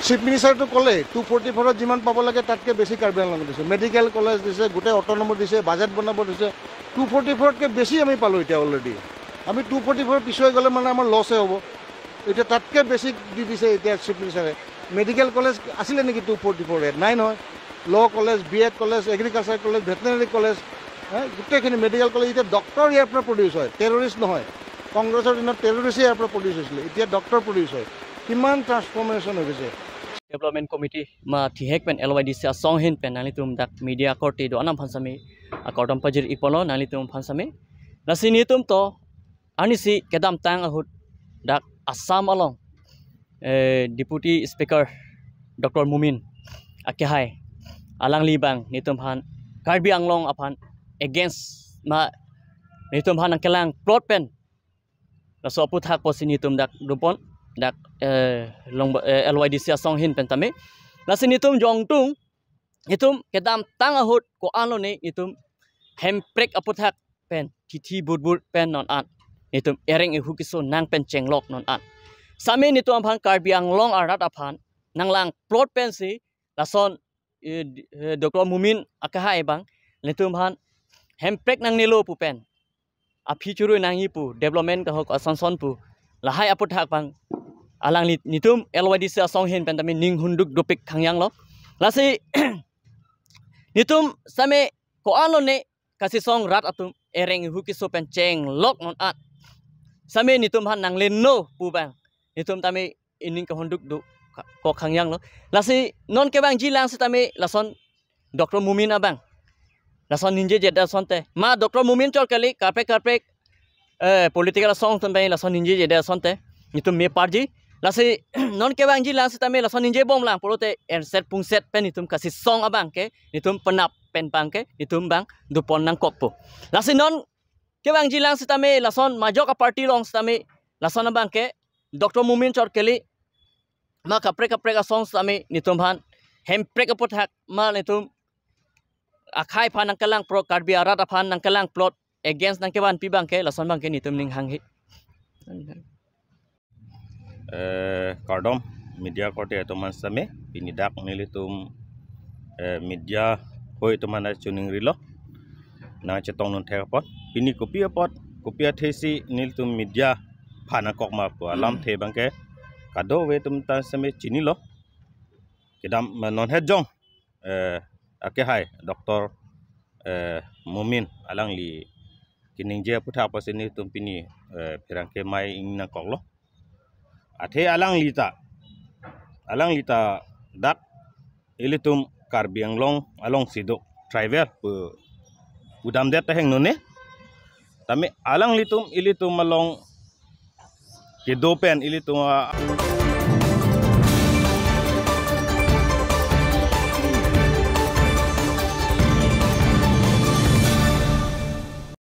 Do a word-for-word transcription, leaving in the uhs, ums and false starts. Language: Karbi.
চিফ মিনিষ্টাৰেতো ক'লে two forty ফ'ৰত যিমান পাব লাগে তাতকৈ বেছি কাৰ্বি আংলঙত দিছে, মেডিকেল কলেজ দিছে, গোটেই অট'নমাছ দিছে, বাজেট বনাব দিছে। টু ফৰ্টি ফ'ৰতকৈ বেছি আমি পালোঁ এতিয়া অলৰেডি। আমি টু ফৰ্টি ফ'ৰ পিছুৱাই গ'লে মানে আমাৰ লছে হ'ব। এতিয়া তাতকৈ বেছি দি দিছে এতিয়া চিফ মিনিষ্টাৰে। মেডিকেল কলেজ আছিলে নেকি টু ফৰ্টি ফ'ৰত? নাই নহয়। Law college, B Ed college, agriculture college, veterinary college, হে, গোটেইখিনি মেডিকেল কলেজ। এতিয়া ডক্টৰ ইয়াৰ পৰা প্ৰডিউচ হয়, টেৰৰিষ্ট নহয়। কংগ্ৰেছৰ দিনত টেৰৰিষ্ট ইয়াৰ পৰা প্ৰডিউচ হৈছিলে, এতিয়া ডক্টৰ প্ৰডিউচ হয়। কিমান ট্ৰান্সফৰ্মেশ্যন হৈ গৈছে। Development Committee ma thihek pen L Y D C asong ahin pen nanglitum dak media korte do-an aphan sami akardom pajir-i ponlo nanglitum aphan sami. Lasi netum to arnisi kedamtang ahut dak Assam along, eh, Deputy Speaker Doctor Momin akehai, alangli abang netum aphan Karbi Anglong aphan against ma netum aphan nangkelang plot pen laso aputhak pusi netum dak dopon, dak, eh, long, eh, L Y D C asong ahin pen tame. Lasi netum jongtung, netum kedamtang ahut ko-an lone netum Hemprek aputhak pen, thithi burbur pen non an, netum ereng ehu keso nang pen chenglok non an. Sami netum aphan Karbi Anglong arat aphan nanglang plot pensi lason, eh, di- eh, Doctor Momin akehai abang netum aphan Hemprek nangnelo pu pen, aphi churui nangji pu, development kahok asonson pu, lahai aputhak abang alangli netum L Y D C asong ahin pen tame ning hunduk dopik khangjanglo. Lasi netum sami ko-an lone kasisong rat atum ereng ehu keso pen chenglok non an. Sami netum aphan nanglenlo pu abang netum tame ining kehunduk do ka- kok khangjanglo. Lasi non kevangji lang sitame lason Doctor Momin abang lason ningjeje det asonte, ma Doctor Momin chot kali, kaprek kaprek, eh, political asong atum pen lason ningjeje det asonte netum me parji. Lasi non kevangji lang sitame lason ningjebom lang pulote enset pungset pen netum kasisong abang ke netum penap pen abang ke netum abang dopon nangkokpo. Lasi non kevangji lang sitame lason majok a-party along sitame lason abang ke Doctor Momin chot kali, ma kaprek kaprek asong sitame netum aphan Hemprek aputhak ma netum akhai aphan nangkelang plot, Karbi arat aphan nangkelang plot against nangkevanpi abang ke lason abang ke netum ning hanghe. Eh, kardom media korte atum aphan sami, pini dak nelitum, eh, media hoi atum aphan choningrilo nangchetong nangthek apot. Pini kopi apot, kopi athesi nelitum media aphan nangkok ma pu alamthe abang ke kadokave atum ta sami chinilo. Kedam, ma non het jong, eh, akehai Doctor, eh, Momin alangli keningje aputhak pusi netum pini, eh, pherangke mei ing nangkoklo. Athe alangli ta, alangli ta dak ilitum Karbi Anglong alongsi do tribal pu pudamdet ta hengnone. Tame alanglitum ilitum along kedo pen ilitum a-